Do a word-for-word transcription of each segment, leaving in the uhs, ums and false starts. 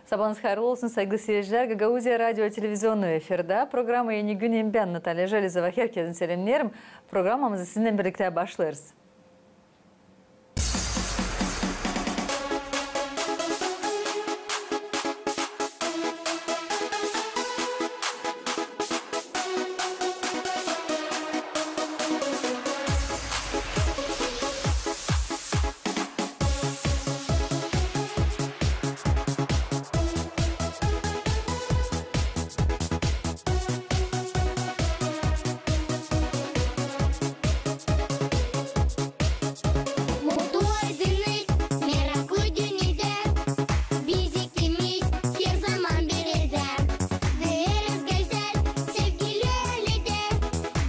Sabaanız hayırlı olsun, saygılı seyircilär. Gagauziya radio televizyonu efirdä. Programma "Eni gün" hem bän, Natalya Jelezova. Herkezi selämneerim. Programmamızı sizinnän birliktä başlêêrız. Mutlu aydınlık, meraklı dünnedä, biz ikimiz her zaman bir erdä. Diileriz gözäl, sevgili ailedä,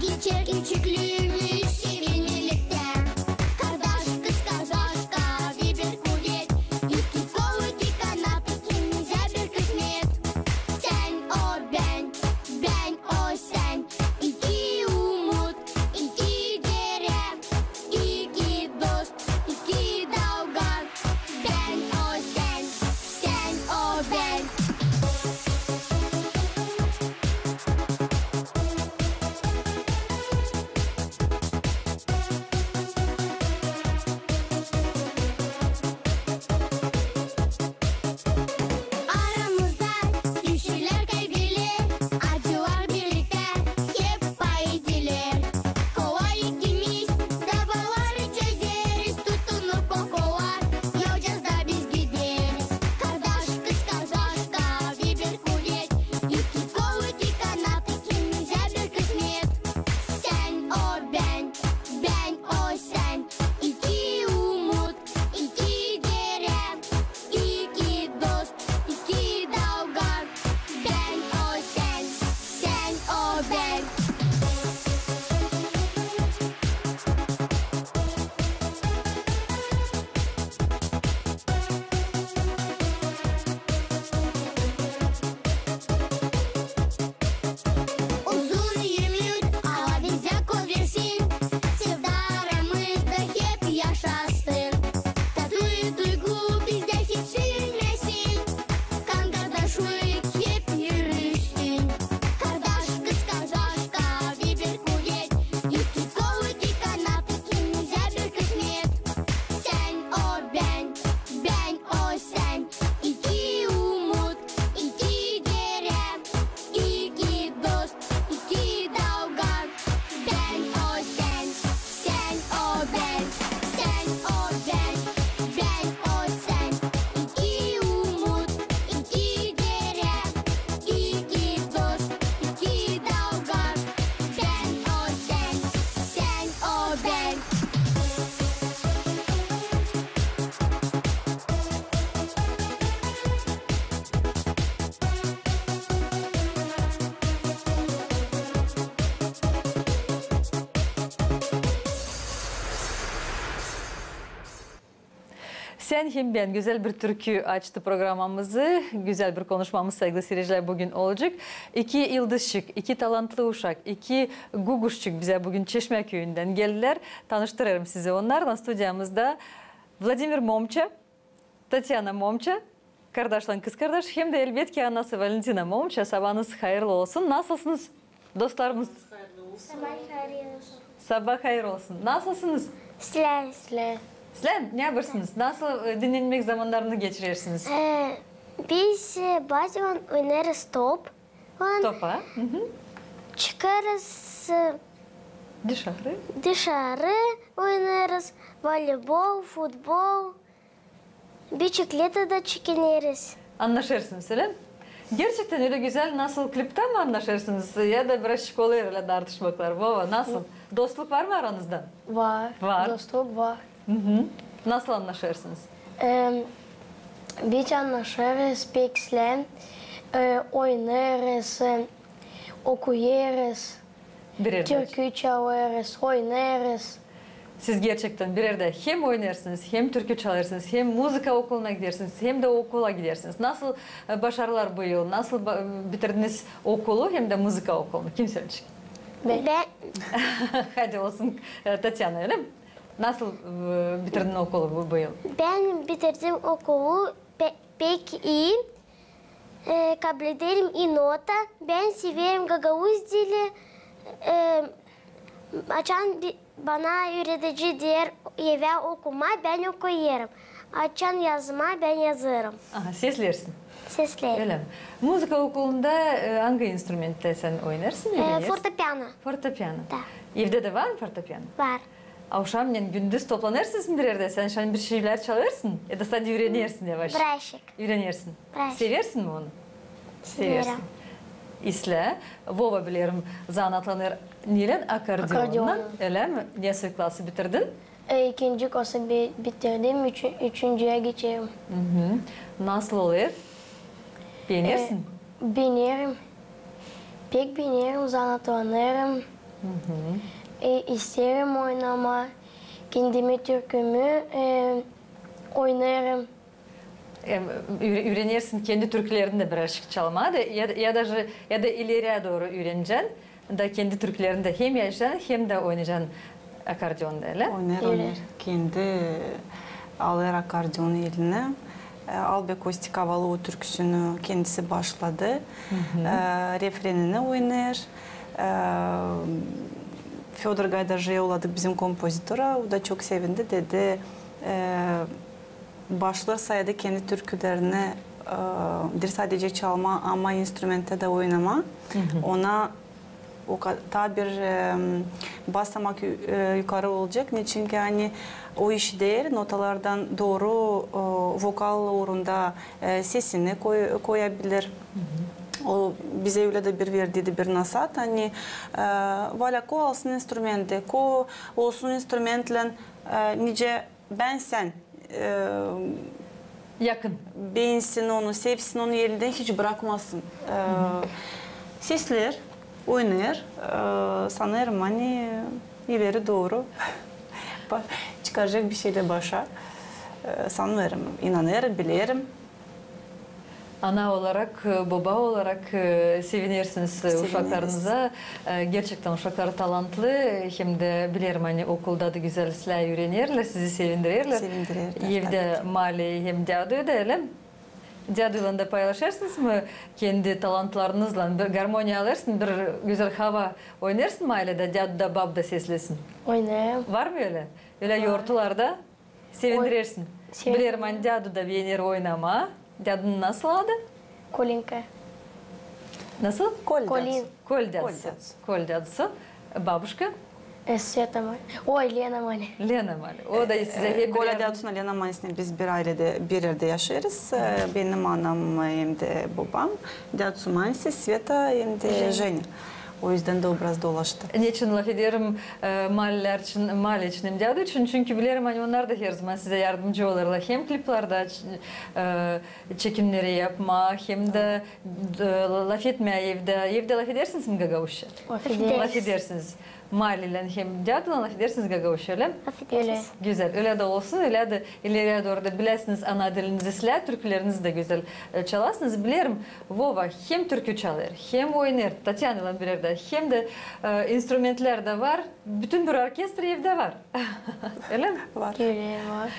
geçer küçüklüümüz sevinirliktä. Kardaş, kız, kardaş, kaavi bir kuvet, iki kol, iki kanat, ikimizä bir kısmet. Sän o bän, bän o sän, iki umut, iki derä, iki dost, iki dalga. Bän o sän, sän o bän. Aramızda düşülär, kaybelär, acılar birliktä hep pay ediler. Kolay ikimiz davaları çözeriz, tutunup o kola yolcuz da biz gideriz. Kardaş, kız, kardaş, kaavi bir kuvet, iki kol, iki kanat, ikimizä bir kısmet. Sän o bän, bän o sän, iki umut, iki derä, iki dost, iki dalga. Bän o sän, sän o bän. Uzun ümüt Ala bizä kol versin, sevda aramızda hep yaşasın. Tatlı duygu bizdä hiç sönmesin, kan kardaşlık hep yürüsün. Kardaş, kız, kardaş, kaavi bir kuvet, iki kol, iki kanat, ikimizä bir kısmet. Sän o bän, bän o sän, iki umut, iki derä, iki dost, iki dalga. Bän o sän, sän o bän, sän o bän, bän o sän, iki umut, iki derä, iki dost, iki dalga. Bän o sän, sän o bän. Sän hem bän gözäl bir türkü açtı programamızı. Gözäl bir konuşmamız, saygılı seyircilär, büün olacek. İki yıldızçık, iki talantlı uşak, iki guguşçuk bizä büün Çeşmä küüyündän geldilär. Tanıştırêrım sizi onnarlan. Studiyamızda Vladimir Momça, Tatyana Momça, kardaşlan kızkardaş, hem dä, elbetki, annası Valentina Momça. Sabaanız hayırlı olsun. Nasılsınız, dostlarımız? Sabaa hayır olsun. Sabaa hayır olsun. Nasılsınız? Slän. Slän. Slän, ne yapêrsınız? Nasıl, e, dinnenmäk zamannarını geçirersiniz? E, biz, e, bazen oynêêrız top. Topa. Hı hı. Çıkêrız, e, dışarı. Dışarı oynêêrız. Voleybol, futbol. Biçikleta da çekineriz. Annaşêrsınız, ölä mi? Gerçektän ölä gözäl, nasıl kliptä mi annaşêrsınız, ya da birazçık olêr ölä dartışmaklar? Vova, nasıl? Dostluk var mı aranızda? Var. Var. Dostluk var. Hı hı. Nasıl annaşêrsınız? Em, biz annaşêrız pek slän, e, oynêêrız, e, okuyêrız. Bir erdä. Türkü çalêrız, oynêêrız. Siz gerçektän bir erdä hem oynêêrsınız, hem türkü çalêrsınız, hem muzıka okuluna gidersiniz, hem dä okula gidersiniz. Nasıl, e, başarılar bu yıl? Nasıl ba-, bitirdiniz okulu hem dä muzıka okulunu? Kim söleyecek? Bän. Bän. Hadi olsun, e, Tatyana, ölä mi? Nasıl, e, bitirdin okulu bu, bu yıl? Bän bitirdim okulu pe-, pek ii. E, kablederim i nota. Bän severim gagauz dili. E, açan bi-, bana üüredici deer evä okumaa, bän okuyêrım. Açan yazmaa, bän yazêrım. Aha, seslersin. Seslerim. Ölä mi? Muzıka okulunda, e, angı instrumenttän sän oynêêrsın? E, fortepiano. Fortepiano. Da. Evdä dä var mı fortepiano? Var. Avşamnän, gündüz toplanêrsınız mı bir erdä, sän şayn bir şeylär çalêrsın? Ya da sade üürenersin yavaş? Birazcık. Üürenersin. Birazcık. Seversin mi onu? Severim. Seversin. İslää. Vova, bilerim, zanaatlanêr neylän? Akkordeonnan. Akkordeonnan. Ölä mi? Nesoy klası bitirdin? E, ikinci klası bi-, bitirdim, üçü-, üçüncüyä geçerim. Nasıl olêr? Beenersin? E, beenerim. Pek beenerim, zanaatlanêrım. E, isteerim oynamaa. Kendimi türkümü, e, oynêêrım. Em, üüre-, üürenersin kendi türkülerini dä birazcık çalmaa da, ya, ya da, ya da ileriyä dooru üürenecän da kendi türkülerini dä hem yazacan, hem dä oynacan akkordeonda, ölä? Oynar, oynar. Kendi alêr akkordeonu elinä. E, Albek Kostik Avalı o türküsünü kendisi başladı. E, refrenini oynar. E, Födor Gaydar Jeola da bizim kompozitora, o da çok sevindi, dedi, e, başlêêr saydı kendi türkülerini, e, diil sadecä çalmaa, ama instrumenttän dä oynamaa. Ona o ka-, taa bir, e, basamak yu-, e, yukarı olacek. Neçinki ani o işider, notalardan dooru, e, vokal uurunda, e, sesini koy-, koyabilir. O bizä ölä dä bir verdiydi bir nasaat, ani, e, valäko alsın instrumenti, ko olsun instrumentlän, e, nicä bän sän, e, yakın. Beensin onu, sevsin onu, elindän hiç brakmasın. E, sesleer, oynêêr, e, sanêrım, ani ileri dooru ba-, çıkaracek bir şeylär başa. E, sanêrım, inanêrım, bilerim. Ana olarak, e, boba olarak, e, sevinersiniz, e, uşaklarınıza. E, gerçektän uşaklar talantlı, hem dä bilerim, ani okulda da gözäl islää üürenerlär, sizi sevindirerlär. Sevindirerlär, tabii ki. Evdä Mali hem dädu da, ölä mi? Däduylan da paylaşêrsınız mı kendi talantlarınızlan? Bir garmoniya alêrsın, bir gözäl hava oynêrsın mı ayleda, dädu da, bab da seslesin? Oynêêrım. Var mı ölä? Ölä yortularda? Sevindirersin. Bilerim, ani dädu da beener oynamaa. Dädunun nasıl adı? Kolinka. Nasıl? Kolin. Kol dädusu. Kol dädusu. Babuşka? E, Sveta Mali. Oy, Lena Mali. Lena Mali. O da sizä hep... Kola dädusunnan Lena Malisinä biz bir ayledä, bir erdä yaşêêrız. E, benim anam hem dä bobam. Dädusu Mali, Sveta hem dä Jenya. O üzdän dä o biraz dolaştı. Neçin lafederim, e, Malilär için, Mali için hem dädu için? Çünkü bilerim, ani onnar da herzaman sizä yardımcı olêrlar. Hem kliplerdä, e, çekimneri yapmaa, hem dä, e, lafetmää evdä. Evdä lafedersiniz mi gagauzça? Lafederiz. Lafedersiniz. Malilän hem dädulän lafedersiniz gagauzça, ölä mi? Lafedersiniz. Ölä. Gözäl. Ölä dä olsun, ölä dä ileriyä dooru da biläsiniz ana dilinizi islää, türkülerinizi dä gözäl, e, çalasınız. Bilerim, Vova hem türkü çalêr, hem oynêêr, Tatyanaylan bir erdä, hem dä, e, instrumentlär dä var. Bütün bir orkestra evdä var. Ölä mi? Var. Ölä var.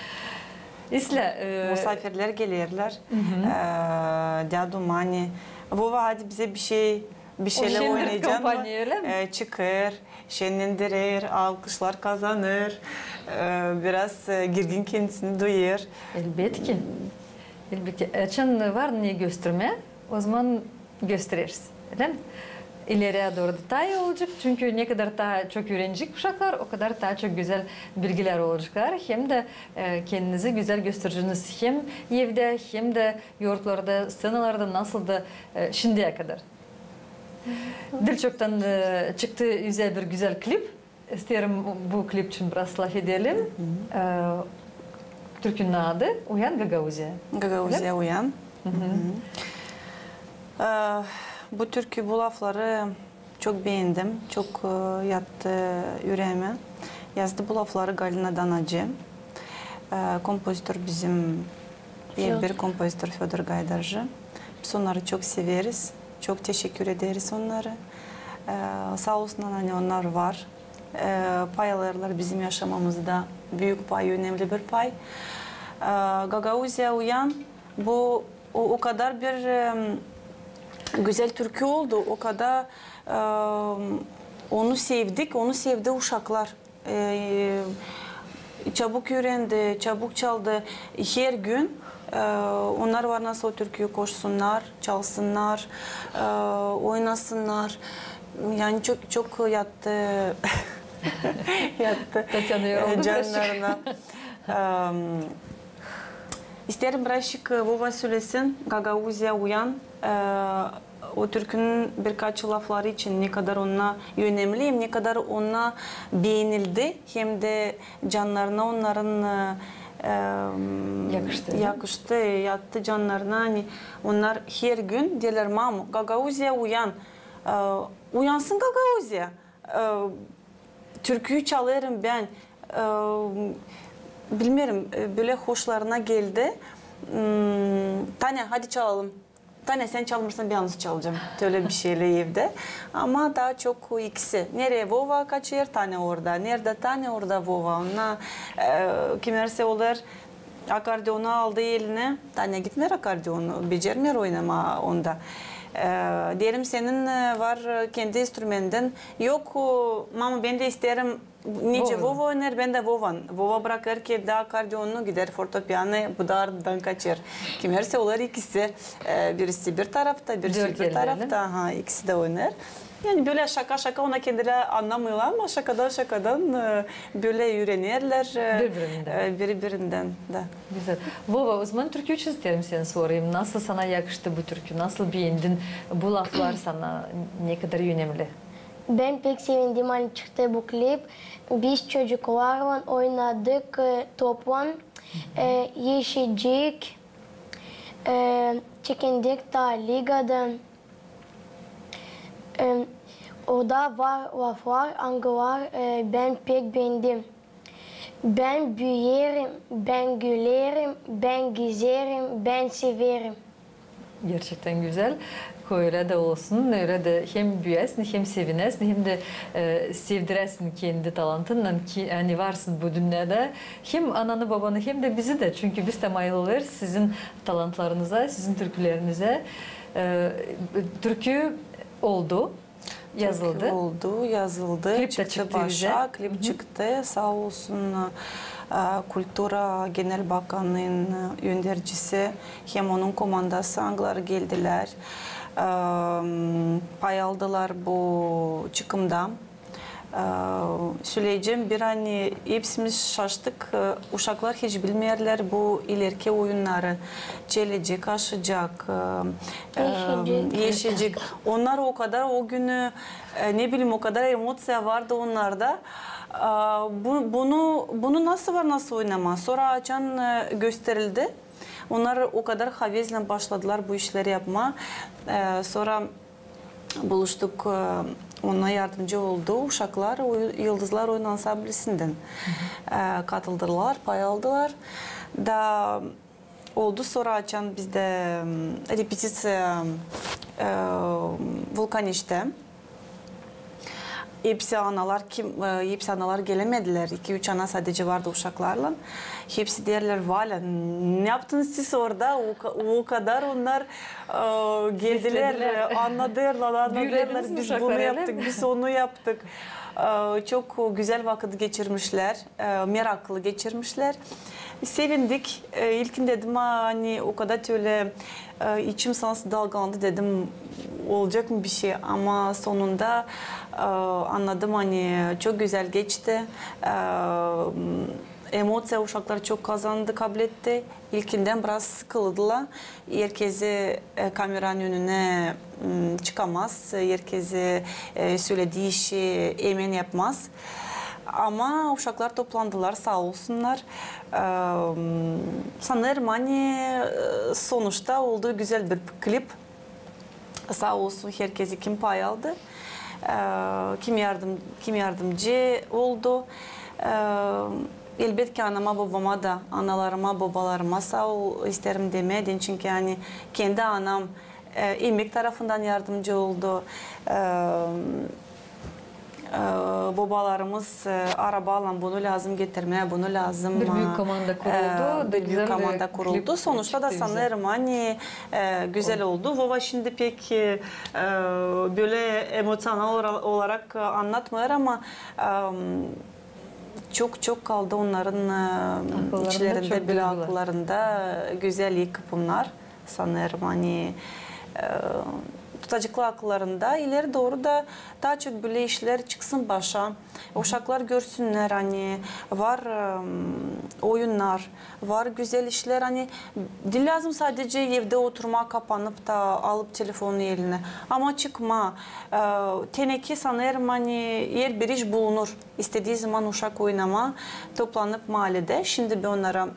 İslää, e, musaafirlär gelerlär. E, dädu Mali: Vova, hadi bizä bir şey, bir şeylär oynayacän mı? Kompaniya, ölä mi? E, çıkêr, şenlendirer, alkışlar kazanêr, e, biraz, e, girgin kendisini duyêr. Elbetki. Elbetki. Açan var ne göstermää, ozaman göstereriz. Ölä mi? İleriyä dooru da taa olacek. Çünkü ne kadar taa çok üürenecek uşaklar, o kadar taa çok gözäl bilgilär olaceklar. Hem dä, e, kendinizi gözäl göstereceniz hem evdä, hem dä yortularda, sţenalarda, nasıl da, e, şindiyä kadar. Diil çoktan, e, çıktı üzä bir gözäl klip. İsteerim bu klip için biraz lafedelim. E, türkünün adı Uyan, Gagauziya. Gagauziya, uyan. E, bu türkü, bu lafları çok beendim, çok, e, yattı üreemä. Yazdı bu lafları Galina Danacı. E, kompozitor bizim, bir kompozitor Födor Gaydarcı. Biz onnarı çok severiz, çok teşekkür ederiz onnarı. E, saa olsunnar, ani onnar var. E, pay alêrlar bizim yaşamamızda büük pay, önemli bir pay. E, Gagauziya, uyan, bu o, o kadar bir, e, Gözäl türkü oldu, o kadar, e, onu sevdik, onu sevdi uşaklar. E, çabuk üürendi, çabuk çaldı. Her gün, e, onnar var nasıl o türküyü koşsunnar, çalsınnar, e, oynasınnar. Yani çok, çok yattı, yattı, e, cannarına. Em, isteerim, birazçık, e, Vova sölesin, Gagauziya uyan. E, o türkünün birkaç lafları için, ne kadar onnar önemli, hem ne kadar onnar beenildi, hem dä cannarına onnarın, e, em, yakıştı, yakıştı, yattı cannarına. Ani onnar her gün deerlär: "Mamo, Gagauziya uyan, e, uyansın Gagauziya." E, türküyü çalêrım bän. E, bilmeerim, e, bölä hoşlarına geldi. Hmm, Tanya, hadi çalalım. Tanya, sän çalmêêrsın, bän nasıl çalacam? Tölä bir şeylär evdä. Ama taa çok ikisi. Nereyi Vova kaçêr, Tanya orada. Neredä Tanya, orada Vova. Onnar, e, kimersä olêr, akordeonu aldı elinä. Tanya gitmeer akordeonu, becermeer oynamaa onda. E, deerim, senin, e, var, e, kendi instrumentin. Yok, o, mamo, bän dä isteerim, nicä Vova oynêêr, bän dä Vova. Vova brakêr kendi akordeonunu, gider fortepianoya, bu da ardından kaçêr. Kimersä olêr ikisi, e, birisi bir tarafta, birisi bir tarafta. Aha, ikisi dä oynêêr. Yani bölä şaka-şaka, ona kendilär annamêêrlar, ama şakadan-şakadan, e, bölä üürenerlär, e, biri-birindän. E, biri-birindän dä. Gözäl. Vova, o zaman türkü için isteerim seni sorayım. Nasıl sana yakıştı bu türkü? Nasıl beendin? Bu laflar sana ne kadar önemli? Bän pek sevindim, ani çıktı bu klip. Biz çocuklarlan oynadık, e, toplan, e, eşecik, e, çekindik taa ligadan. E, orada var laflar, angılar, e, bän pek beendim. Bän büüyerim, bän gülerim, bän gezerim, bän severim. Gerçektän gözäl. Ko ölä dä olsun, ölä dä hem büüyäsin, hem sevinäsin, hem dä, e, sevdiräsin kendi talantınnan, ki, ani varsın bu dünnedä. Hem ananı, bobanı, hem dä bizi dä. Çünkü biz dä mayıl olêrız sizin talantlarınıza, sizin türkülerinizä. E, türkü oldu. Yazıldı. Türkü oldu, yazıldı. Klip dä çıktı başa, klip çıktı. Saa olsun, e, Kultura Genel Bakanının öndercisi hem onun komandası, angıları geldilär, e, pay aldılar bu çıkımda. E, söleyecäm bir, ani hepsimiz şaştık. E, uşaklar hiç bilmeerlär bu ilerki oyunnarı. Çelecek, aşacak, e, eşecek. Onnar o kadar o günü, e, ne bileyim, o kadar emoţiya vardı onnarda. A, bu, bunu, bunu nasıl var nasıl oynamaa? Sora açan, e, gösterildi, onnar o kadar havezlän başladılar bu işleri yapmaa. E, sora buluştuk, e, ona yardımcı oldu uşaklar, o Yıldızlar oyun ansamblindän, e, katıldılar, pay aldılar. Da oldu sora açan bizdä, m, repetiţiya, e, Vulkaneştä. Hepsi analar, kim, e, hepsi analar gelämedilär. İki-üç ana sadecä vardı uşaklarlan. Hepsi deerlär: "Valä, ne yaptınız siz orada?" O ka-, o kadar onnar, e, geldilär, annadêrlar, annadêrlar. Biz bunu yaptık, biz onu yaptık. E, çok gözäl vakıt geçirmişlär. E, meraklı geçirmişlär. Sevindik. E, ilkin dedim, ani o kadar tölä, e, içim sansın dalgalandı, dedim, olacak mı bir şey? Ama sonunda, e, annadım, ani çok gözäl geçti. E, emoţiya uşaklar çok kazandı, kabletti. İlkindän biraz sıkıldılar. Herkezi, e, kameranın önünä, m, çıkamaz, herkezi, e, sölediyi işi emen yapmaz. Ama uşaklar toplandılar, saa olsunnar. E, m, sanêrım, ani, e, sonuşta oldu gözäl bir klip. Saa olsun herkezi, kim pay aldı, e, kim yardım-, kim yardımcı oldu. E, elbetki, anama, bobama da, analarıma, bobalarıma saa ol isteerim demää, çünkü, ani, kendi anam, e, emek tarafından yardımcı oldu. E, e, bobalarımız, e, arabaylan bunu lääzım getirmää, bunu lääzım, bir büük, e, komanda kuruldu, bir büük komanda kuruldu. Sonuşta da sanêrım, ani, e, gözäl oldu. Vova şindi pek, e, e, bölä emoţional ora-, olarak, e, annatmêêr, ama, e, çok, çok kaldı onnarın, e, içlerindä, bölä akıllarında gözäl, ii kıpımnar. Sanêrım, ani, e, tutaceklar akıllarında, ileri dooru da taa çok bölä işlär çıksın başa. Uşaklar görsünnär, ani var, e, oyunnar, var gözäl işlär, ani diil lääzım sadecä evdä oturmaa, kapanıp da alıp telefonu elinä. Ama çıkmaa, e, tenekä, sanêrım, ani herbir iş bulunur. İstedii zaman uşak oynamaa, toplanıp maaledä. Şindi bän onnara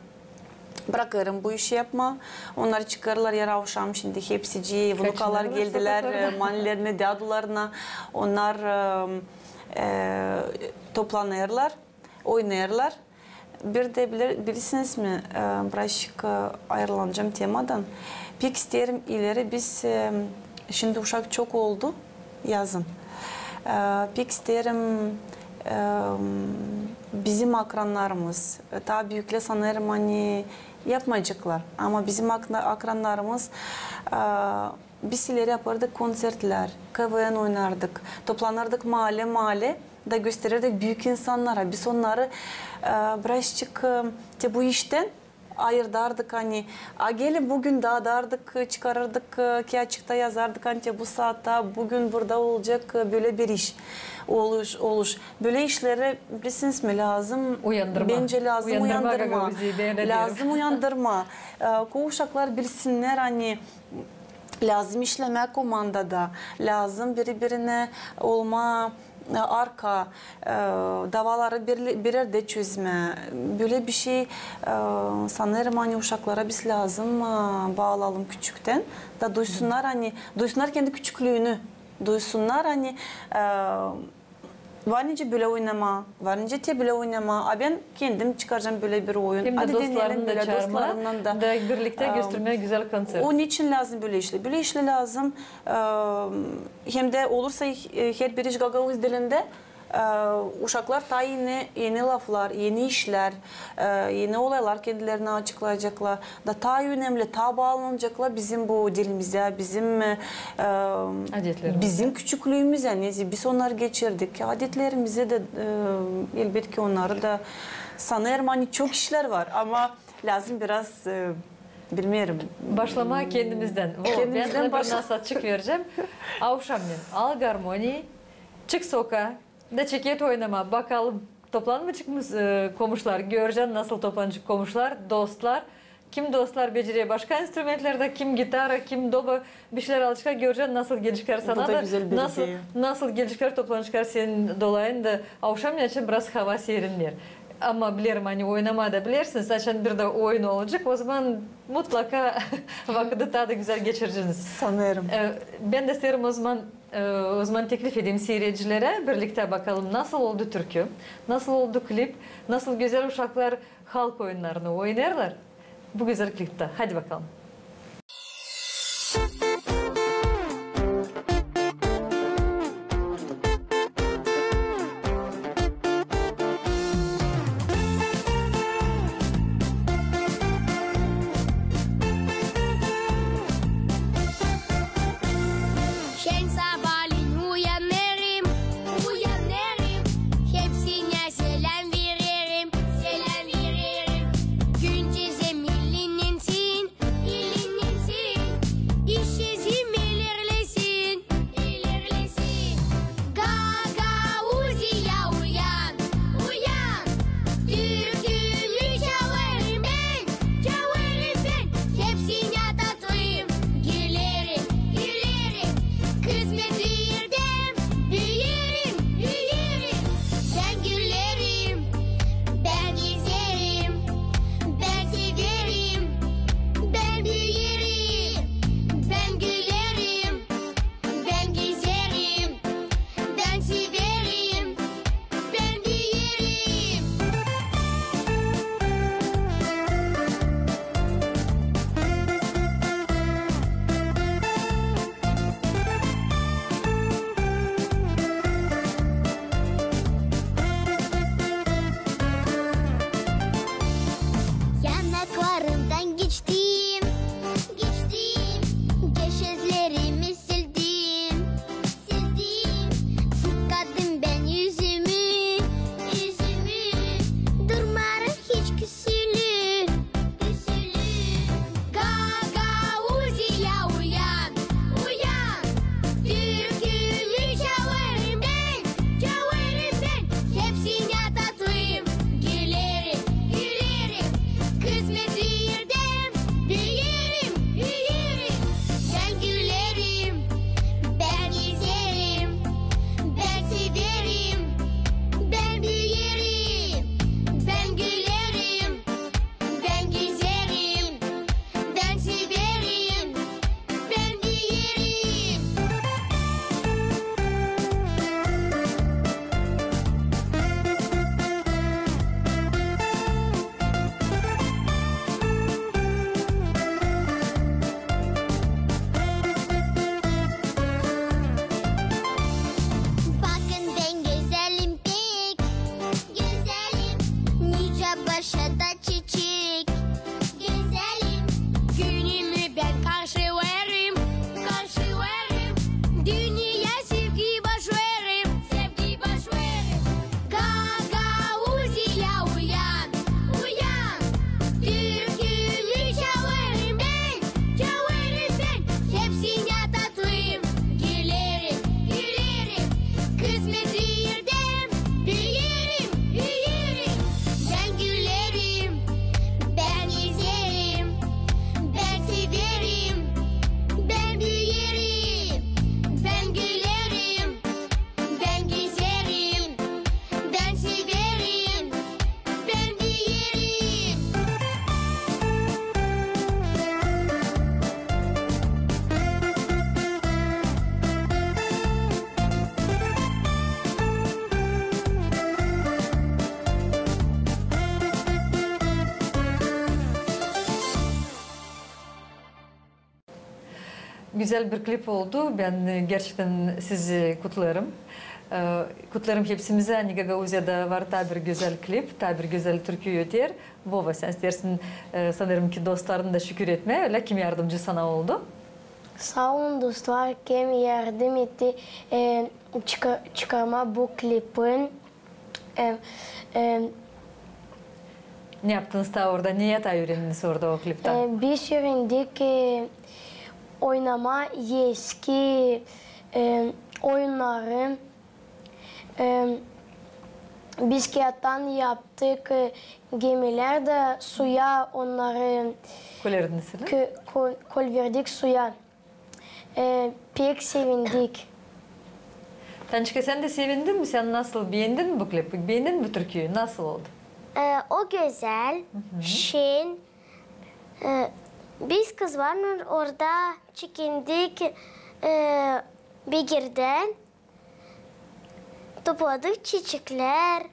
brakêrım bu işi yapmaa. Onnar çıkêrlar, er avşam şindi hepsicii, vnukalar geldilär, e, manelerlerinä, dädularına. Onnar, e, e, toplanêrlar, oynêêrlar. Bir dä biler-, bilersiniz mi, e, birazçık, e, ayırılacam temadan. Pek isteerim ileri biz, e, şindi uşak çok oldu yazın. E, pek isteerim, e, bizim akrannarımız, e, taa büüklär, sanêrım, ani yapmayaceklar. Ama bizim akra-, akrannarımız, e, biz ileri yapêrdık kontsertlär, K V N oynardık, toplanırdık maale-maale da gösterirdik büük insannara. Biz onnarı, e, birazçık, e, te bu iştän ayırdardık, ani, a, gelin büün daadardık, çıkarırdık, e, kiyatçıkta yazardık, ani te bu saatta büün burada olacek, e, bölä bir iş, oluş, oluş. Bölä işleri, bilersiniz mi, lääzım, uyandırmaa. Bencä lääzım uyandırmaa. Lääzım uyandırmaa. E, ko uşaklar bilsinnär, ani lääzım işlemää komandada, lääzım biri-birinä olmaa, e, arka, e, davaları bir, bir erdä çözmää. Bölä bir şey, e, sanêrım, ani uşaklara biz lääzım, e, baalayalım küçüktän. Da duysunnar, ani, duysunnar kendi küçüklüünü. Duysunnar, ani, e, var nicä bölä oynamaa, var nicä te bölä oynamaa. A bän kendim çıkaracam bölä bir oyun. Hem dä dostlarını da çaarmaa, dostlarınnan da. Da birliktä, e, göstermää gözäl konţert. Onun için lääzım bölä işlär. Bölä işlär lääzım, e, hem dä olursa, e, herbir iş gagauz dilindä, e, uşaklar taa eni, eni laflar, eni işlär, e, eni olaylar kendilerinä açıklayaceklar. Da taa önemli, taa baalanaceklar bizim bu dilimizä, bizim, e, bizim küçüklüümüzä, ani biz onnarı geçirdik. Adetlerimizä dä, e, elbetki, onnarı da, sanêrım, ani çok işlär var, ama lääzım biraz, e, bilmeerim. Başlamaa kendimizdän. Bän sana bir nasat çık verecäm. Avşamnän al garmoniyayı, çık sokaa, da çeket oynamaa. Bakalım, toplanmayacek mı, e, komuşlar? Görecän, nasıl toplanacek komuşlar, dostlar. Kim dostlar becerä başka instrumentlerdä, kim gitara, kim doba, bir şeylär alaceklar. Görecän, nasıl gelecekler sana da, nasıl, nasıl gelecekler, toplanaceklar senin dolayın da. Avşam açan biraz hava serinner. Ama bilerim, ani oynamaa da bilersiniz. Açan bir dä oyun olacek, ozaman mutlaka vakıdı taa da gözäl geçireceniz. Sanêrım. E, bän dä isteerim ozaman E, ozaman teklif edeyim siiredicilerä, birliktä bakalım, nasıl oldu türkü, nasıl oldu klip, nasıl gözäl uşaklar halk oyunnarını oynêêrlar bu gözäl kliptä. Hadi bakalım. Şen sabaalän uyanêrım, uyanêrım, hepsinä seläm vererim, seläm vererim. Güncä zemillinnän sin, Gözäl bir klip oldu. Bän, e, gerçektän sizi kutlêêrım. E, kutlêêrım hepsimizi, ani Gagauziyada var taa bir gözäl klip, taa bir gözäl türkü öter. Vova, sän isteersin, e, sanêrım ki, dostlarını da şükür etmää, ölä, kim yardımcı sana oldu? Saa olun, dostlar, kim yardım etti, e, çıka-, çıkarmaa bu klipin. E, e, Ne yaptınız taa orada? Ne taa üürendiniz orada o kliptä? E, biz üürendik, e, oynamaa eski, e, oyunnarı. E, biz kiyattan yaptık, e, gemilär dä suya onnarı. Kolerdiniz, ölä? Kö-, ko-, kolverdik suya. E, pek sevindik. Tançka, sän dä sevindin mi? Sän nasıl, beendin mi bu klipi? Beendin mi bu türküyü? Nasıl oldu? E, o gözäl, şen. E, biz kızlarlan orada çekindik, e, bir erdän. Topladık çiçeklär,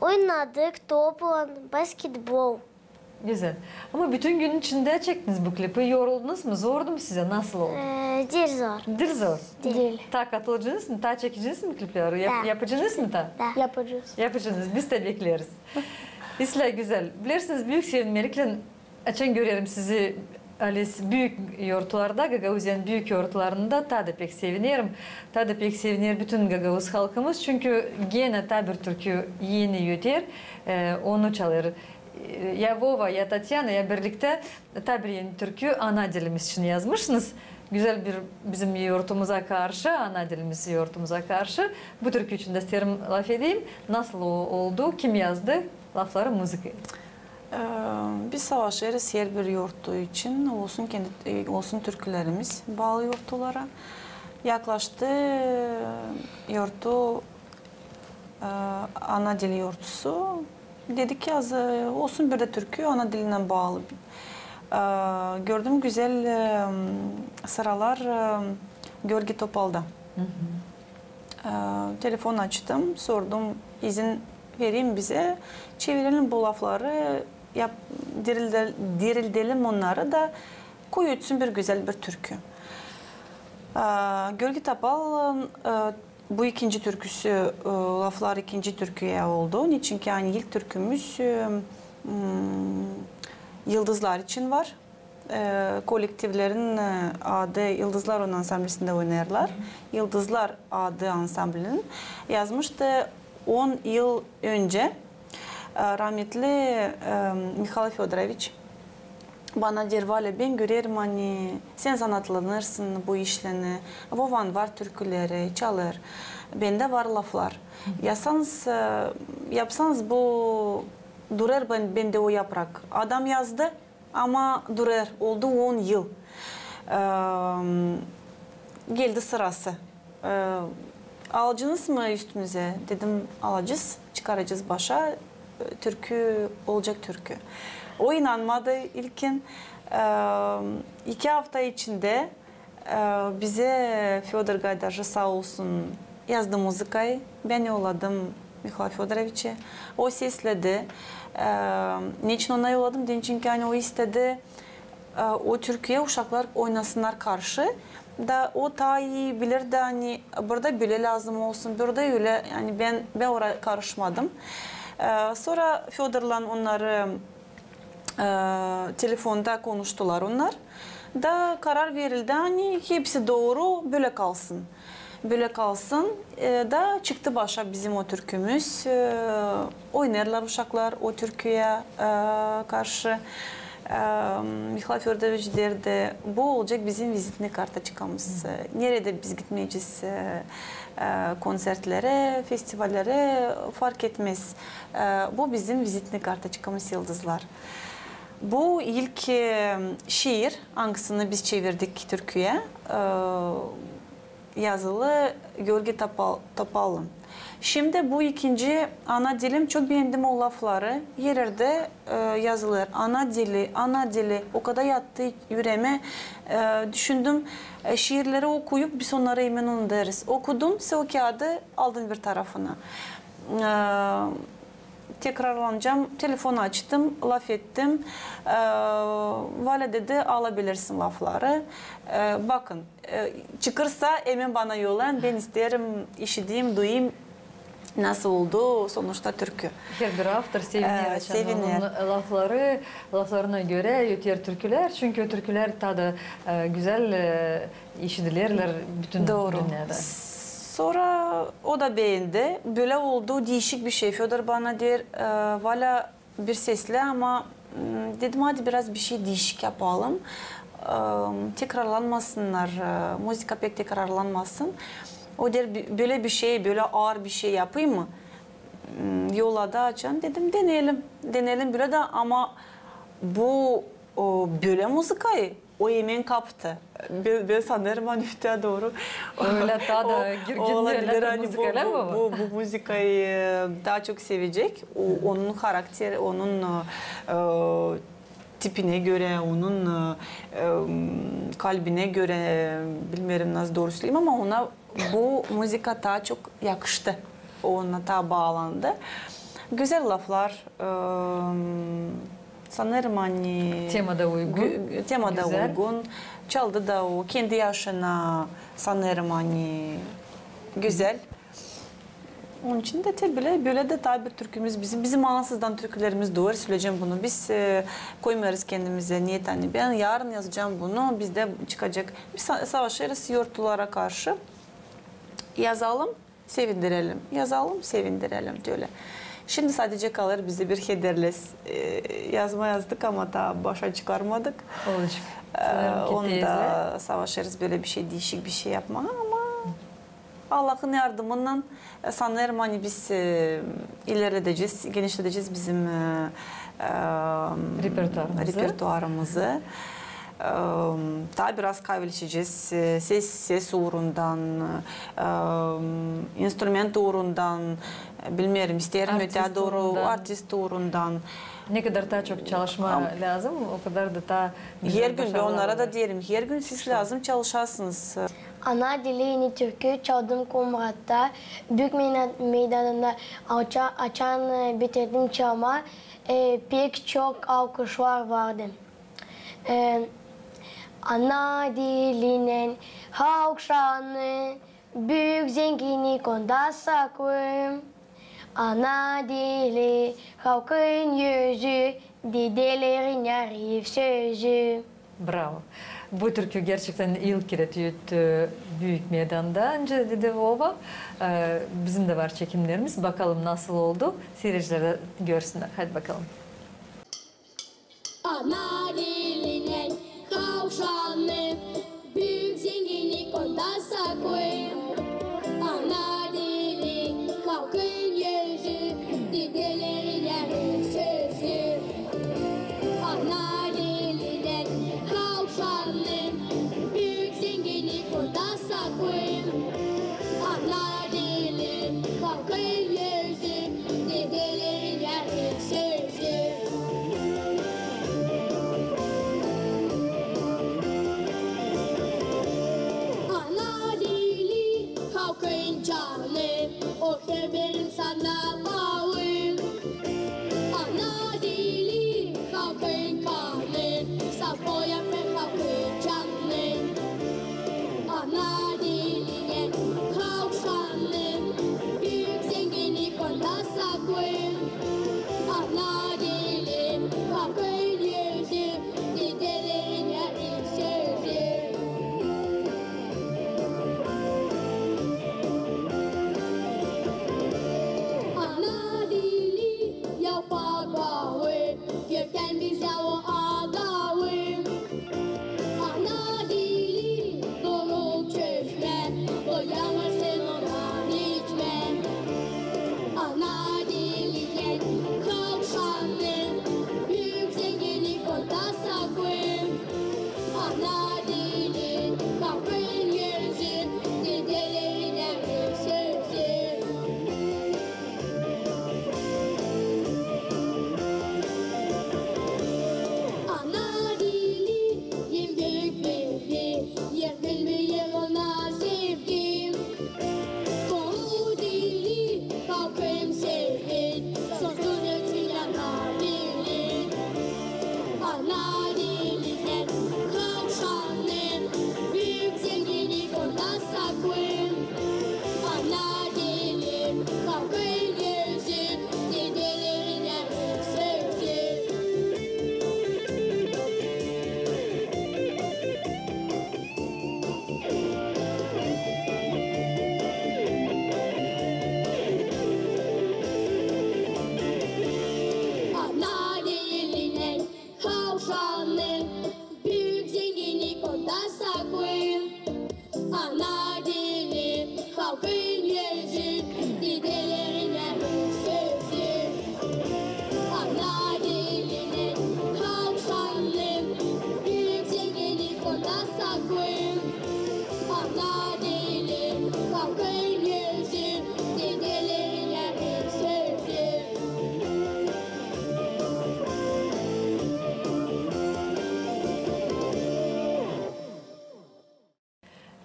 oynadık toplan, basketbol. Gözäl. Ama bütün günün içindä çektiniz bu klipi. Yoruldunuz mu? Zordu mu sizä? Nasıl oldu? E, diil zor. Diil zor? Diil. Taa katılacınız mı? Taa çekeciniz mi klipleri? Yap-, Da. yapacınız mı taa? Da. Yapacez. Yapacınız. Biz dä bekleeriz. İslää gözäl. Bilersiniz, büük sevinmeliklän açan görerim sizi, alis, büük yortularda, Gagauziyanın büük yortularında, taa da pek sevinerim. Taa da pek seviner bütün gagauz halkımız, çünkü genä taa bir türkü eni öter, e, onu çalêr. E, ya Vova, ya Tatyana, ya birliktä taa bir eni türkü ana dilimiz için yazmışsınız. Gözäl bir bizim yortumuza karşı, ana dilimiz yortumuza karşı. Bu türkü için dä isteerim lafedeyim. Nasıl o oldu, kim yazdı lafları, muzıkayı? E, biz savaşêrız herbir yortu için, olsun kendi, e, olsun türkülerimiz baalı yortulara. Yaklaştı, e, yortu, e, ana dili yortusu. Dedik, yazı, olsun bir dä türkü ana dilinä baalı. E, gördüm gözäl, e, sıralar, e, Georgiy Topalda. E, telefon açtım, sordum, izin verin bizä, çevirelim bu lafları, yap-, dirildä-, dirildelim onnarı da, koy ötsün bir gözäl bir türkü. E, Georgiy Topal, e, bu ikinci türküsü, e, laflar ikinci türküyä oldu. Neçinki ani ilk türkümüz, e, m, yıldızlar için var. E, kollektivlerin, e, adı Yıldızlar, onun ansamblesindä oynêêrlar. Yıldızlar adı ansamblinin yazmıştı on yıl öncä, e, rahmetli, e, Mihail Födoroviç. Bana deer: Valä, bän görerim, ani sän zanaatlanêrsın bu işlänä. Vovan var türküleri, çalêr. Bendä var laflar. Yazsanız, e, yapsanız bu, durêr bän-, bendä o yaprak. Adam yazdı, ama durêr, oldu on yıl. E, geldi sırası. E, alacınız mı üstünüzä? Dedim, alacez, çıkaracez başa, e, türkü olacek türkü. O inanmadı ilkin. E, iki afta içindä, e, bizä Födor Gaydarcı, saa olsun, yazdı muzıkayı. Bän yolladım Mihail Födoroviçä. O sesledi. E, neçin ona yolladım? Deyim, çünkü ani o istedi, e, o türküyä uşaklar oynasınnar karşı. Da o taa ii bilirdi, ani burada bölä lääzım olsun, burada ölä, ani bän, bän oraya karışmadım. E, sora Födorlan onnarı, e, telefonda konuştular onnar. Da karar verildi, ani hepsi dooru, bölä kalsın. Bölä kalsın, e, da çıktı başa bizim o türkümüz. E, oynêêrlar uşaklar o türküyä, e, karşı. E, Mihail Födoroviç deerdi, bu olacek bizim vizitnıy kartoçkamız. E, neredä biz gitmeyecez, e, e, konsertlerä, festivallerä, fark etmez. E, bu bizim vizitnıy kartoçkamız, Yıldızlar. Bu ilk, e, şiir, angısını biz çevirdik türküyä. E, yazılı Georgiy Topal-, Topalın. Şindi bu ikinci, Ana dilim, çok beendim o lafları. Her erdä, e, yazılêr. Ana dili, ana dili. O kadar yattı üreemä, e, düşündüm, e, şiirleri okuyup biz onnarı hemen unudêrız. Okudum, sä o kiyaadı aldım bir tarafına. E, tekrarlanacam, telefon açtım, lafettim. E, var Dedi, alabilirsin lafları. E, bakın, e, çıkırsa, emin bana yollayın, bän isteerim, işideyim, duyayım, nasıl oldu sonuçta türkü. Herbir avtor seviner, e, açan seviner. Onun lafları, laflarına görä öter türküler, çünkü o türküler taa da, e, gözäl, e, işidilerlär bütün dünnedä. Sora o da beendi. Bölä oldu diişik bir şey. Födor bana deer, e, Valya, bir seslä, ama, m, dedim, hadi biraz bir şey diişik yapalım. E, tekrarlanmasınnar, e, muzıka pek tekrarlanmasın. O deer, bi-, bölä bir şey, bölä aar bir şey yapayım mı? M, yolladı açan, dedim, deneyelim, deneyelim bölä dä, ama bu, o, bölä muzıkayı o emin kaptı. Bän, bän sanêrım, ani ötää dooru. Ölä taa da girgin, ölä taa muzıka, ölä mi? Bu, bu muzıkayı, e, taa çok sevecek. O, onun harakteri, onun, e, tipinä görä, onun, e, e, kalbinä görä, bilmeerim, nasıl dooru söleyim, ama ona bu muzıka taa çok yakıştı. Ona taa baalandı. Gözäl laflar, e, sanêrım, ani tema da uygun. Tema da uygun. Çaldı da o kendi yaşına, sanêrım, ani gözäl. Onun için dä te bölä, bölä dä taa bir türkümüz bizim, bizim ansızdan türkülerimiz dooru, söleyecäm bunu. Biz, e, koymêêrız kendimizä niyet, ani bän yarın yazacam bunu, bizdä çıkacek. Biz sa-, savaşêrız yortulara karşı. Yazalım, sevindirelim. Yazalım, sevindirelim, ölä. Şindi sadecä kalêr bizä bir hederlez. E, yazma yazdık, ama taa başa çıkarmadık. Olacek. E, sanêrım ki onu da savaşêrız bölä bir şey, diişik bir şey yapmaa, ama Allahın yardımınnan, e, sanêrım, ani biz, e, ilerledecez, genişledecez bizim, e, e, repertuarımızı. E, taa biraz kayvetecez, e, ses, ses uurundan, e, instrument uurundan, e, bilmeerim, isteerim ötää dooru, artist uurundan. Ne kadar taa çok çalışmaa lääzım, o kadar da taa gözäl başarılar olêr. Her gün bän onnara da deerim, her gün siz lääzım çalışasınız. Ana dilini türkü çaldım Komratta, Büük meyna-, meydanında. Açan, açan, e, bitirdim çalmaa, e, pek çok alkışlar vardı. E, ana dilinen halk şanı, büük zenginnik onda saklı. Ana dili, halkın yüzü, dedelerin arif sözü. Bravo. Bu türkü gerçektän ilk kerä tüütti Büük meydanda, öncä dedi Vova. E, bizim dä var çekimnerimiz. Bakalım, nasıl oldu. Siiredicilär dä görsünnär. Hadi bakalım. Ana dilinen halk şanı, büük zenginnik onda saklı. Ana dili, halkın yüzü, dedelerin arif sözü. Ana dilinen halk şanı, büük zenginnik onda saklı. Ana dili, halkın yüzü, dedelerin arif sözü.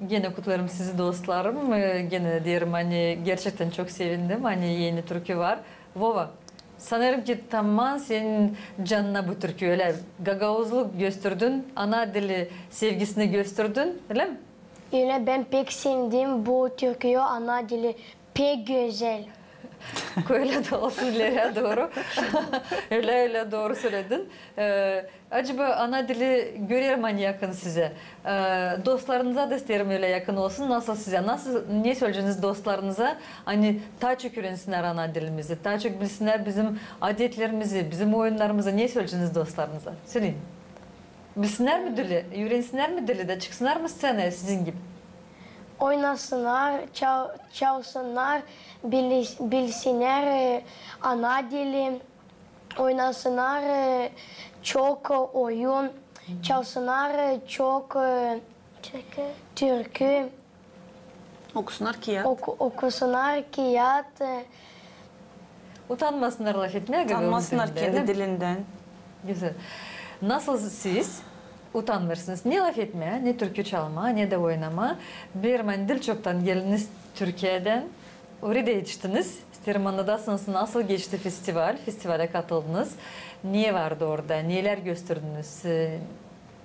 Genä kutlêêrım sizi, dostlarım. E, genä deerim, ani gerçektän çok sevindim, ani eni türkü var. Vova, sanêrım ki, taman senin canına bu türkü, ölä gagauzluk gösterdin, ana dili sevgisini gösterdin, ölä mi? Ölä, bän pek sevindim bu türküyü, ana dili pek gözäl. Ölä dä olsun, ileriyä dooru. Ölä, ölä dooru söledin. E, acaba ana dili, görerim, ani yakın sizä. E, dostlarınıza da isteerim, ölä yakın olsun. Nasıl sizä? Nasıl, ne söleyeceniz dostlarınıza? Ani taa çok üürensinnär ana dilimizi, taa çok bilsinnär bizim adetlerimizi, bizim oyunnarımızı. Ne söleyeceniz dostlarınıza? Söleyin. Bilsinnär mi dili? Üürensinnär mi dili dä çıksınnar mı sţenaya sizin gibi? Oynasınnar, çal-, çalsınnar, bilis-, bilsinnär, e, ana dili, oynasınnar, e, çok, e, oyun, çalsınnar, e, çok, e, türkü. Türkü. Okusunnar kiyat. Oku-, okusunnar kiyat. Utanmasınnar lafetmää gagauz dilindä, kendi dilindän. Gözäl. Nasıl siz utanmêêrsınız ne lafetmää, ne türkü çalmaa, ne dä oynamaa? Bilmeerim, ani diil çoktan geldiniz Türkiyedän. Oraya da etiştiniz. İsteerim, annadasınız, nasıl geçti festival? Festivalä katıldınız. Ne vardı orada? Nelär gösterdiniz? E,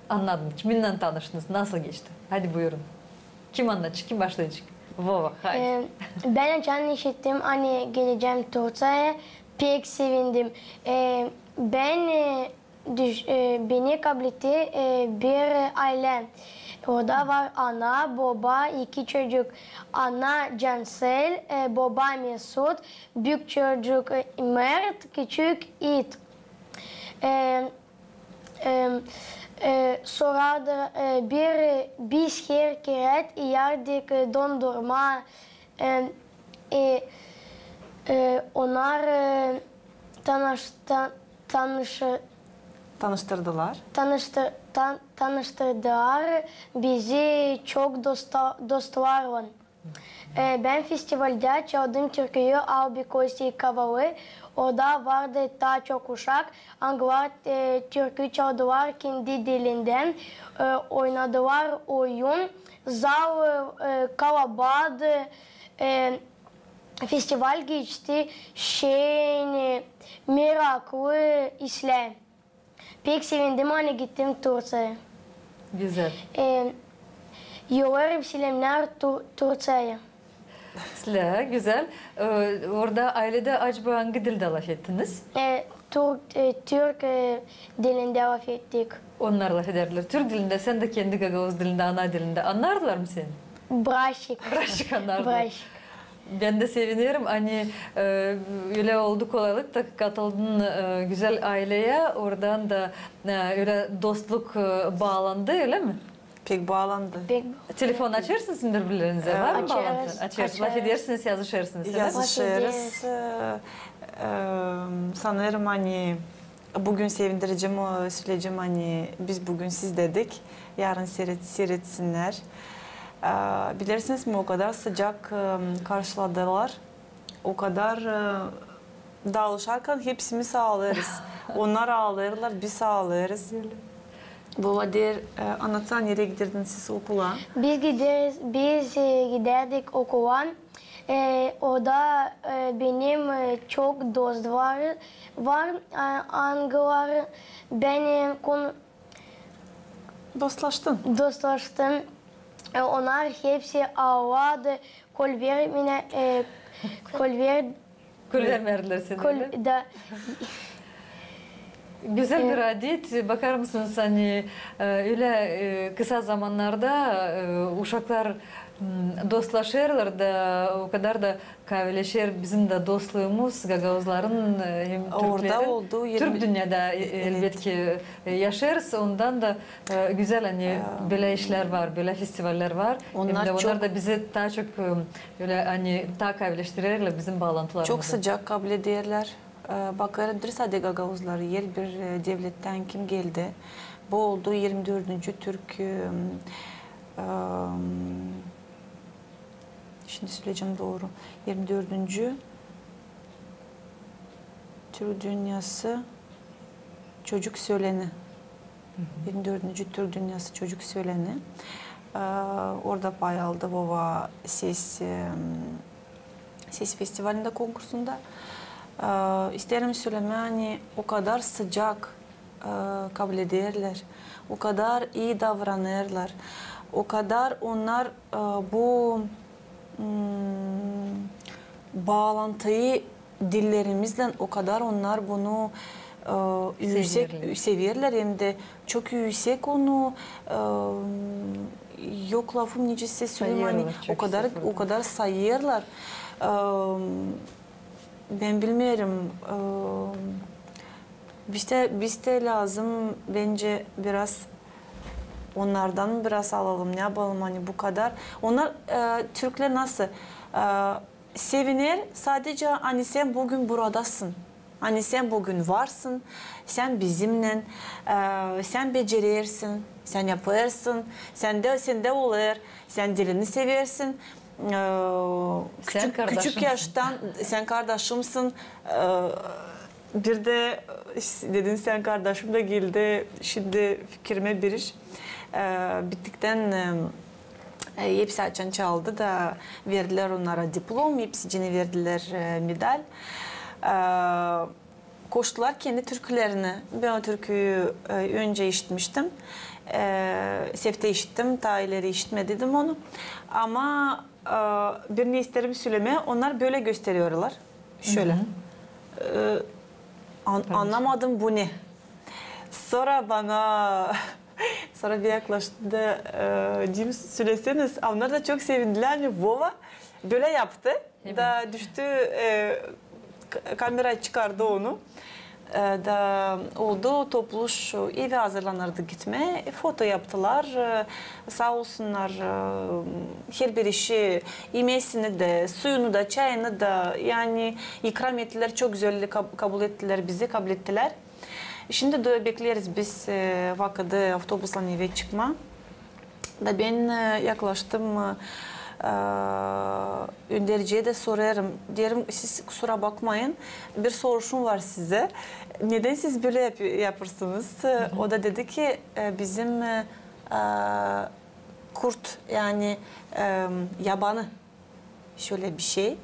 annadım. Kiminnän tanıştınız? Nasıl geçti? Hadi buyurun. Kim annadacek, kim başlayacek? Vova, haydi. E, bän açan işittim, ani gelecäm Turţiyaya, pek sevindim. E, bän, e, düş-, e, beni kabletti, e, bir aylä. Orada var ana, boba, iki çocuk. Ana Cansel, e, boba Mesut, büük çocuk, e, Mert, küçük İt. E, e, e, sora da, e, bir, e, biz her kerä iyärdik, e, dondurma, e, e, e, onnar, e, tanış-, ta-, tanışı-, tanıştırdılar. Tanıştı-, tan-, tanıştırdılar bizi çok dosta-, dostlarlan. E, bän festivaldä çaldım türküyü Albi Kosti Kavalı. Orada vardı taa çok uşak, angılar, e, türkü çaldılar kendi dilindän, e, oynadılar oyun, zal, e, kalabaattı, e, festival geçti şen, e, meraklı islää. Pek sevindim, ani gittim Turţiyaya. Gözäl. E, yollarım selämnär Tur-, Turţiyaya. Sizä, gözäl. E, orada ayledä acaba angı dildä lafettiniz? E, tur-, e, türk, e, dilindä lafettik. Onnar lafedärdilär türk dilindä, sän dä kendi gagauz dilindä, ana dilindä. Annardılar mı seni? Biraşık. Biraşık annardılar. Biraşık. Bän dä sevinerim, ani, e, ölä oldu kolaylık da katıldın, e, gözäl ayleyä, oradan da, e, ölä dostluk, e, baalandı, ölä mi? Pek baalandı. Pek baalandı. Telefon açêrsınız biri-birinizä, var mı baalantı? Açêrız. Açêrsınız. Lafedersiniz, yazışêrsınız, ölä mi? Yazışêrız. E, e, sanêrım, ani büün sevindirecäm, e, söleyecäm, ani biz büün sizdäydik, yarın siret-, siretsinnär. E, bilersiniz mi, o kadar sıcak, e, karşıladılar, o kadar, e, daalışarkan hepsimiz aalêêrız. Onnar aalêêrlar, biz aalêêrız. Vova deer, e, annatsana, nereyi gideerdiniz siz okula? Biz gideriz, biz, e, gidärdik okula. E, orada, e, benim, e, çok dost var, var, e, angıları bän, e, kon-, dostlaştım. Dostlaştım. E, onnar hepsi aaladı, kol vermää, e, kol ver-, Kol vermärdilär seni, ölä mi? Da. Gözäl bir adet. Bakar mısınız, ani, e, ölä, e, kısa zamannarda, e, uşaklar, m, dostlaşêrlar da, o kadar da kavileşer bizim dä dostluumuz gagauzların, e, hem türklerin. Türk dünnedä, e, elbetki, e, yaşêêrız. Ondan da, e, gözäl, ani bölä işlär var, bölä festivallär var. Hem dä onnar da bizi taa çok, e, ölä, ani taa kavileştirerlär bizim baalantılarımızı. Çok sıcak kabul ederlär. E, bakêrım, diil sade gagauzları, herbir, e, devlettän kim geldi. Bu oldu irmi dördüncü türk, e, e, şindi söleyecäm dooru, irmi dördüncü Türk dünnesi çocuk şöleni. Hı hı. İrmi dördüncü Türk dünnesi çocuk şöleni. E, orada pay aldı Vova ses, e, ses festivalında, konkursunda. E, isteerim sölemää, ani o kadar sıcak, e, kablederlär, o kadar ii davranêrlar, o kadar onnar, e, bu, m, baalantıyı dillerimizlän o kadar onnar bunu, e, üüsek, severlär, hem dä çok üüsek onu, e, yok lafım nicä söleyim, ani o kadar, o kadar sayêrlar. E, bän bilmeerim, e, bizdä, bizdä lääzım, bence, biraz onnardan biraz alalım, ne yapalım, ani bu kadar. Onnar, e, türklär nasıl, e, seviner sadecä, ani sän büün buradasın. Ani sän büün varsın, sän bizimnän, e, sän becerersin, sän yapêrsın, sendä, sendä olêr, sän dilini seversin. E, küçük, küçük yaştan sän kardaşımsın. E, bir dä, e, dedin, sän kardaşım da geldi, şindi fikirimä bir iş. E, bittiktän, e, E, hepsi açan çaldı da verdilär onnara diplom, hepsicini verdilär, e, medal. E, koştular kendi türkülerini. Bän o türküyü, e, öncä işitmiştim. E, sefte işittim, taa ileri işitmediydim onu. Ama, e, bir ne isteerim sölemää, onnar bölä gösteriyorlar. Şölä. E, an-, annamadım, bu ne? Sora bana, sora bir yaklaştı da, e, dedim, söleseniz. A onnar da çok sevindilär, ani Vova bölä yaptı. Da düştü, e, k-, kamera çıkardı onu. E, da oldu topluş, evä hazırlanırdı gitmää. E, foto yaptılar. E, saa olsunnar, e, herbir işi, imesini dä, suyunu da, çayını da, yani, ikram ettilär, çok gözäl kab-, kabul ettilär bizi, kablettilär. Şindi dä bekleeriz biz, e, vakıdı avtobuslan evä çıkmaa. Da bän, e, yaklaştım, e, önderciyä dä sorêrım. Deerim, siz kusura bakmayın, bir soruşum var sizä. Nedän siz bölä yap-, yapêrsınız? O da dedi ki, e, bizim, e, e, kurt, yani, e, yabanı. Şölä bir şey. E,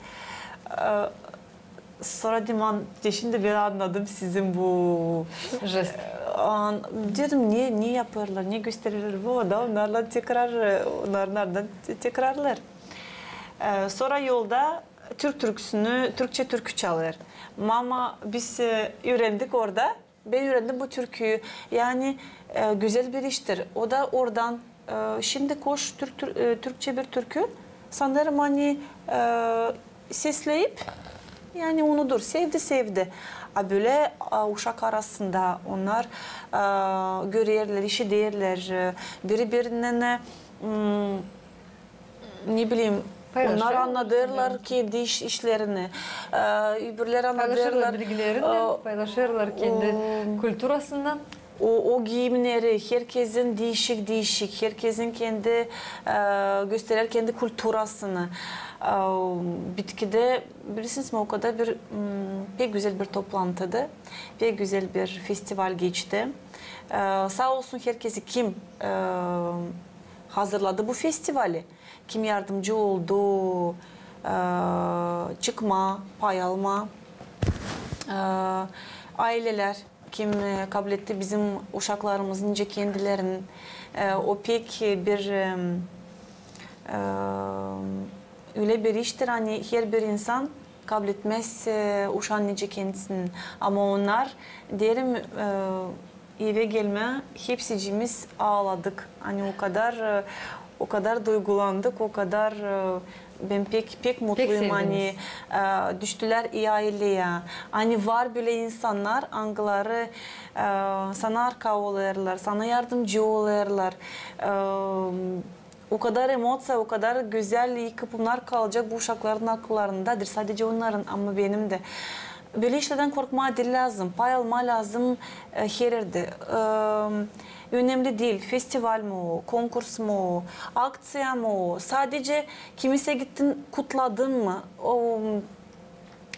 sora dedim, an-, şindi bän annadım sizin bu jest. E, an-, dedim, ne, ne yapêrlar, ne gösterirlär bu, da onnarlan tekrar, e, onnardan te-, tekrarlar. E, sora yolda türk türküsünü, türkçä türkü çalêr. Mama, biz, e, üürendik orada. Bän üürendim bu türküyü. Yani, e, gözäl bir iştir. O da oradan, e, şindi koş türk-, tür-, e, türkçä bir türkü. Sanêrım, ani, e, sesleyip, yani, unudur. Sevdi, sevdi. A bölä, a, uşak arasında onnar, e, görerlär, işiderlär, e, biri-birindän, e, m, ne bileyim, onnar annadêrlar kendi iş-, işlerini, e, öbürleri annadêrlar, paylaşêrlar bilgilerini, e, paylaşêrlar kendi kulturasından. O, o giimneri, herkezin diişik-diişik, herkezin kendi, e, gösterer kendi kulturasını. E, bitkidä, bilersiniz mi, o kadar bir, m, pek gözäl bir toplantıdı, pek gözäl bir festival geçti. E, saa olsun herkezi, kim, e, hazırladı bu festivali, kim yardımcı oldu, e, çıkmaa, pay almaa, e, aylelär, kim, e, kabletti bizim uşaklarımızı nicä kendilerini, e, o pek bir, e, e, ölä bir iştir, ani herbir insan kabletmez, e, uşan nicä kendisini. Ama onnar, deerim, e, evä gelmää, hepsicimiz aaladık. Ani o kadar, e, o kadar duygulandık, o kadar, e, bän pek, pek mutluyum, ani, e, düştülär i ayleyä. Ani var bölä insannar, angıları, e, sana arka olêrlar, sana yardımcı olêrlar. E, O kadar emociya, o kadar gözäl, i ki bunnar kalacek bu uşakların akıllarında, diil sadecä onnarın, ama benim dä. Bölä işlerdän korkmaa diil lääzım, pay almaa lääzım, e, her erdä. E, önemli diil, festival mı o, konkurs mu o, akţiya mı o, sadecä kimisä gittin, kutladın mı, o,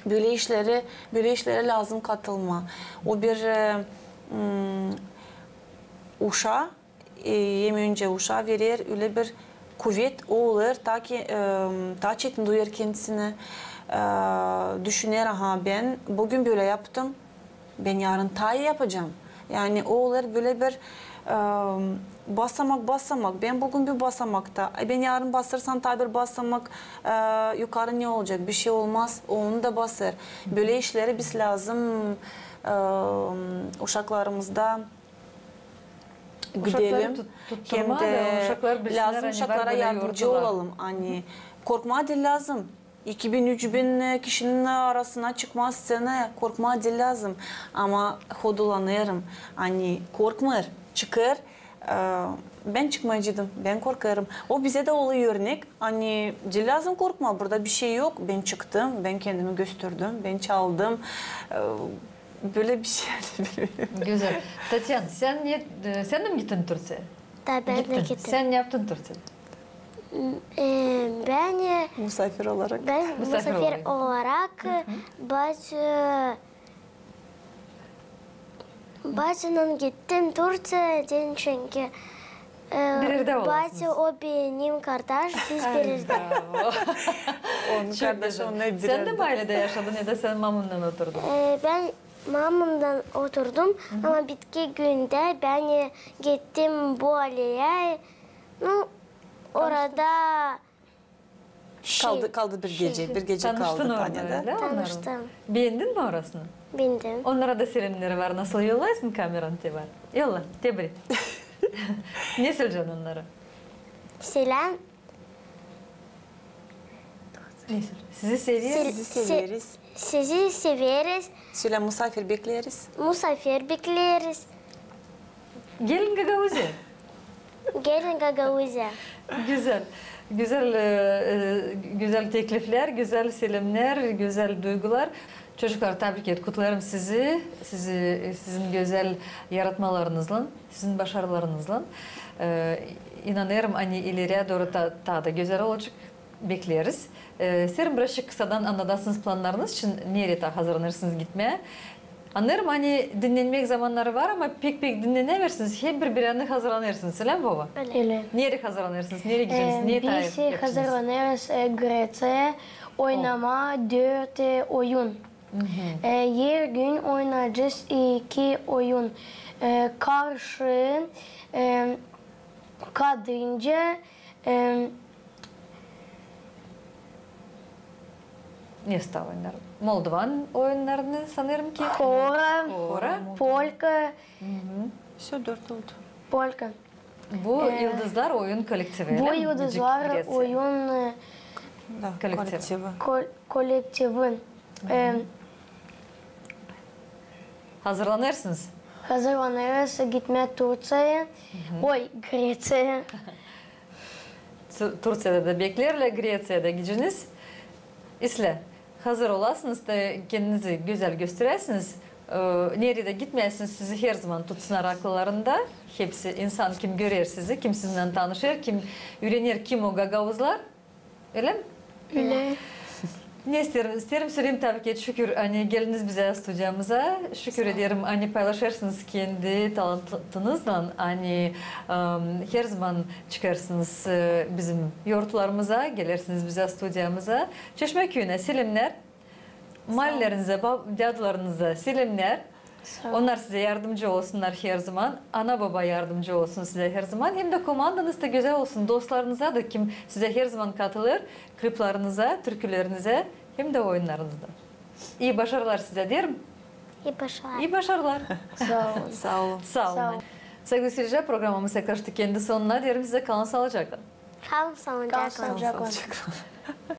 bölä işleri, bölä işlerä lääzım katılmaa. O bir, e, m, uşaa E, hem öncä uşaa verer ölä bir kuvet, o olêr taa ki, e, taa çetin duyêr kendisini, e, düşüner, aha, bän büün bölä yaptım, bän yarın taa ii yapacam. Yani o olêr bölä bir, e, basamak, basamak. Bän büün bir basamakta, e, bän yarın basêrsam taa bir basamak, e, yukarı, ne olacek? Bişey olmaz, onu da basêr. Bölä işleri biz lääzım, e, uşaklarımızda güdelim. Hem dä lääzım uşaklara yardımcı olalım. Ani korkmaa diil lääzım. İki bin, üç bin kişinin arasına çıkmaa sţenaya, korkmaa diil lääzım. Ama hodulanêrım, ani korkmêêr, çıkêr. E, bän çıkmayaceydım, bän korkêrım. O bizä dä olêr örnek, ani diil lääzım korkmaa, burada bişey yok. Bän çıktım, bän kendimi gösterdim, bän çaldım. E, Bölä bişey. Gözäl. Tatyan, sän ne, e, sän dä mi gittin Turţiyaya? Da, bän dä gittim. Sän ne yaptın Turţiyada? E, bän, e, musafir olarak. Bän musafir olarak, e, bazı, bazınan gittim Turţiyaya, çünkü, e, bazı o benim kardaş, biz bir erdä. Onun kardaşı, onnar bir erdä. Sän dä mi ayleda yaşadın ya da sän mamunnan oturdun? E, bän mamunnan oturdum, ama bitki gündä bän, e, gittim bu aleyä. Nu, orada kaldı, kaldı bir gecä, bir gecä kaldı Tanya'da. Tanıştın orada, ölä mi? Tanıştım. Beendin mi orasını? Beendim. Onnara da selemneri var, nasıl yollaysın kameran te var. Yolla, te bri. Ne söleyecän onnara? Selem. Ne söleyecän? Sizi severiz. Sizi severiz. Sizi severiz. Sölä, musafir bekleriz. Musafir bekleriz. Gelin Gagauziyaya. Gelin Gagauziyaya. Gözäl. Gözäl, e, e, gözäl tekliflär, gözäl selemnär, gözäl duygular. Çocuklar, tabii ki kutlêêrım sizi, sizi, e, sizin gözäl yaratmalarınızlan, sizin başarılarınızlan. E, inanêrım, ani ileriyä dooru taa, taa da gözäl olacek. Bekleriz. E, isteerim birazçık kısadan annadasınız plannarınız için, nereyi taa hazırlanêrsınız gitmää. Annêêrım, ani dinnenmäk zamannarı var, ama pek-pek dinnenämeersiniz, hep bir-biränä hazırlanêrsınız, ölä mi, Vova? Ölä. Nereyi hazırlanêrsınız, nereyi gideceniz, e, ne taa yapacaksınız? Biz hazırlanêrız, e, Greţiyaya oynamaa dört, e, oyun. E, hergün oynayacez iki oyun. E, karşı, e, kadınca, e, ne taa oyunnar? Moldovan oyunnarını, sanêrım ki. Hora, hora, polka. Всё, dört oldu. Polka. Bu, e, Yıldızlar oyun kolektivi, ölä mi? Bu Yıldızlar oyun, e, kolektivi. Kol-, kolektivi. E, hazırlanêrsınız? Hazırlanêrız gitmää Turţiyaya. Oy, Greţiyaya. Tu-, Turţiyada da beklerlär, Greţiyada gideceniz. İslää, hazır olasınız da kendinizi gözäl gösteräsiniz. E, nereyi dä gitmeyäsiniz, sizi herzaman tutsunnar akıllarında. Hepsi insan, kim görer sizi, kim sizinnän tanışêr, kim üürener, kim o gagauzlar. Ölä mi? Ölä. Ne isteerim, isteerim söleyim, tabii ki, şükür, ani geldiniz bizä studiyamıza. Şükür ederim, ani paylaşêrsınız kendi talantınızlan, ani, em, herzaman çıkêrsınız, e, bizim yortlarımıza, gelersiniz bizä studiyamıza. Çeşmä küüyünä selemnär. Malilerinizi, ba-, dädularınızı selemnär. Onnar sizä yardımcı olsunnar herzaman. Ana-boba yardımcı olsun sizä herzaman. Hem dä komandanız da gözäl olsun. Dostlarınıza da, kim sizä herzaman katılêr, kliplarınıza, türkülerinizi hem dä oyunnarınızı. İi başarılar sizä deerim. İi başarılar. İi başarılar. Saa olun. Saa olun. Saa olun. Saygılı seyircilär, programamız yaklaştı kendi sonuna. Deerim sizä, kalın saalıcaklan. Kalın saalıcaklan. Kalın saalıcaklan.